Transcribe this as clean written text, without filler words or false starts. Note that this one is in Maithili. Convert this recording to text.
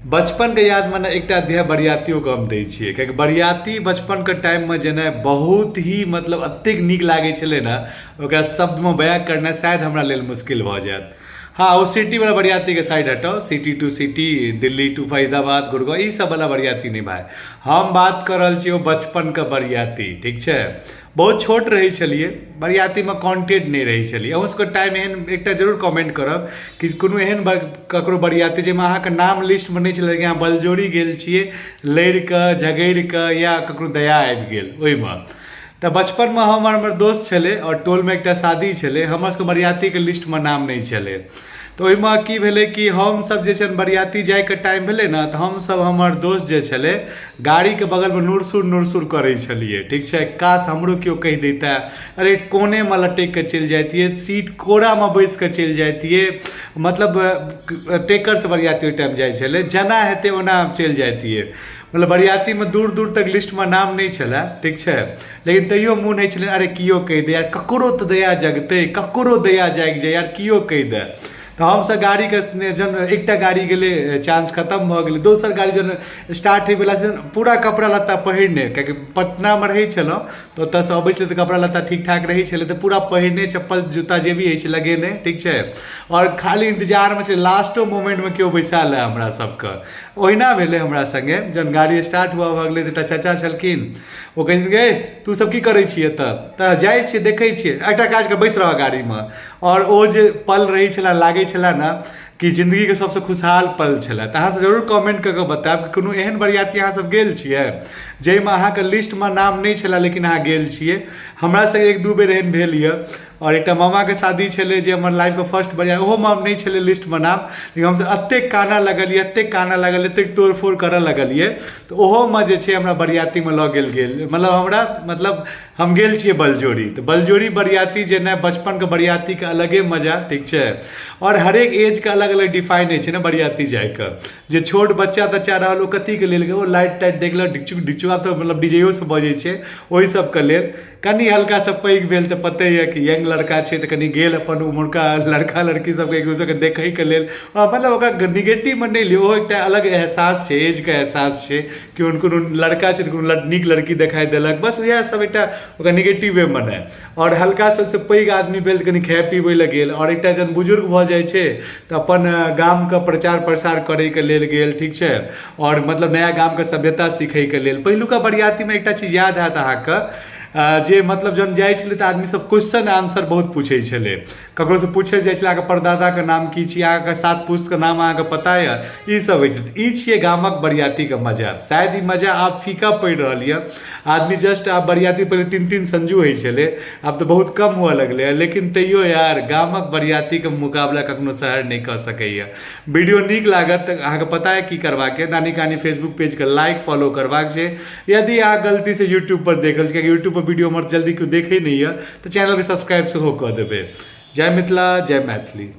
बचपनके यादमे ने एकटा अध्याय बरियातियोके हम दै छियै, कियाकि बरियाती बचपनके टाइममे जेनाइ बहुत ही मतलब एतेक नीक लागै छलै ने, ओकरा शब्दमे बयाँ करनाइ शायद हमरा लेल मुश्किल भऽ जायत। हँ, ओ सिटीवला बरियातीके साइड हटाउ, city to city, Delhi to Faridabad, Gurgaon, ई सबवला बरियाती नहि भाय, हम बात कऽ रहल छी ओ बचपनके बरियाती, ठीक छै? बहुत छोट रहै छलियै, बरियातीमे काउंटेड नहि रहै छलियै। अहूँ सबके टाइम एहन एकटा जरूर कमेंट करब कि कोनो एहन ककरो बरियाती जाहिमे अहाँके नाम लिस्टमे नहि छलै, लेकिन अहाँ बलजोरी गेल छियै लड़ि कऽ झगड़ि कऽ या ककरो दया आबि गेल ओहिमे। तऽ बचपनमे हम आओर हमर दोस्त छलै आओर टोलमे एकटा शादी छलै, हमर सबके बरियातीके लिस्टमे नाम नहि छलै। तऽ ओहिमे की भेलै कि हमसब जे छै बरियाती जाइके टाइम भेलै ने, तऽ हमसब हमर दोस्त जे छलै गाड़ीके बगलमे नुरसुर नुरसुर करै छलियै, ठीक छै? काश हमरो केओ कहि दैते, अरे कोनेमे लटकि कऽ चलि जैतियै, सीट कोरामे बैस कऽ चलि जैतियै। मतलब टेकरसँ बरियाती ओहि टाइम जाइ छलै, जेना हेतै ओना चलि जैतियै। मतलब बरियातीमे दूर दूर तक लिस्टमे नाम नहि छलै, ठीक छै? लेकिन तैयो मोन होइ छलै, अरे केओ कहि दे यार, ककरो तऽ दया जगतै, ककरो दया जागि जाय यार, केओ कहि दे। तऽ हमसभ गाड़ीके जहन एकटा गाड़ी गेलै, चांस खतम भऽ गेलै। दोसर गाड़ी जहन स्टार्ट होइवला छै, पूरा कपड़ा लत्ता पहिरने, कियाकि पटनामे रहै छलहुँ तऽ ओतऽसँ अबै छलै तऽ कपड़ा लत्ता ठीक ठाक रहै छलै, तऽ पूरा पहिरने, चप्पल जूता जे भी होइ छै लगेने, ठीक छै? आओर खाली इन्तजारमे छै लास्टो मोमेंटमे केओ बैसा लए हमरा सबके। ओहिना भेलै हमरा सङ्गे। जहन गाड़ी स्टार्ट हुअ भऽ गेलै तऽ एकटा चाचा छलखिन, ओ कहै छथिन, गे तू सब की करै छियै एतऽ? तऽ जाइ छियै, देखै छियै। एकटा काज कर, बैस रह गाड़ीमे। आओर ओ जे पल रहै छलै, लागै छलै ने कि जिन्दगीके सबसँ खुशहाल पल छलै। तऽ अहाँसब जरूर कमेंट कऽ कऽ बतायब कि कोनो एहन बरियाती अहाँसब गेल छियै जाहिमे अहाँके लिस्टमे नाम नहि छलै लेकिन अहाँ गेल छियै। हमरा सङ्गे एक दू बेर एहन भेल यऽ। आओर एकटा मामाके शादी छलै जे हमर लाइफके फर्स्ट बरियाती, ओहोमे हम नहि छलै लिस्टमे नाम, लेकिन हमसब एतेक कानऽ लगलियै, एतेक कानऽ लगलियै, एतेक तोड़ फोड़ करऽ लगलियै, तऽ ओहोमे जे छै हमरा बरियातीमे लऽ गेल गेल, मतलब हमरा मतलब हम गेल छियै बलजोरी। तऽ बलजोरी बरियाती जेनाइ बचपनके बरियातीके अलगे मजा, ठीक छै? आओर हरेक एजके अलग अलग डिफाइन होइ छै ने बरियाती जाइके। जे छोट बच्चा तच्चा रहल ओ कथीके लेल गेल? ओ लाइट ताइट देखलक, ढिकचुक ढिकचुक, आब तऽ मतलब डीजेओ सब बजै छै, ओहि सबके लेल। कनि हल्का सा पैघ भेल तऽ पते यऽ कि यंग लड़का छै, तऽ कनि गेल अपन उम्हरका लड़का लड़की सबके एक दोसरके देखैके लेल। मतलब ओकरा निगेटिवमे नहि लियौ, ओहो एकटा अलग एहसास छै, एजके एहसास छै कि कोनो लड़का छै तऽ कोनो नीक लड़की देखाइ देलक, बस इएह सब एकटा ओकरा निगेटिव वेमे नहि। आओर हल्का सा ओहिसँ पैघ आदमी भेल तऽ कनि खाय पीबै लए गेल। आओर एकटा जहन बुजुर्ग भऽ जाइ छै तऽ अपन गामके प्रचार प्रसार करैके लेल गेल, ठीक छै? आओर मतलब नया गामके सभ्यता सीखैके लेल। पहिलुका बरियातीमे एकटा चीज याद हैत अहाँके जे मतलब जहन जाइ छलै तऽ आदमी सब क्वेश्चन आंसर बहुत पूछै छलै। ककरोसँ पूछल जाइ छलै, अहाँके परदादाके नाम की छी, अहाँके सात पुस्तके नाम अहाँके पता यऽ, ई सब होइ छै। ई छियै गामक बरियातीके मजा। शायद ई मजा आब फीका पड़ि रहल यऽ। आदमी जस्ट आब बरियाती, पहिले तीन तीन संजू होइ छलै, आब तऽ बहुत कम हुअ लगलै। लेकिन तैयो यार गामक बरियातीके मुकाबला कखनो शहर नहि कऽ सकैए। वीडियो नीक लागत तऽ अहाँके पता है की करबाक है, नानी कहानी फेसबुक पेजके लाइक फॉलो करबाक छै। यदि अहाँ गलतीसँ यूट्यूब पर देख रहल छी, कियाकि यूट्यूब पर वीडियो हमर जल्दी केओ देखै नहि यऽ, तऽ चैनलके सब्सक्राइब सेहो कऽ देबै। जय मिथिला, जय मैथिली।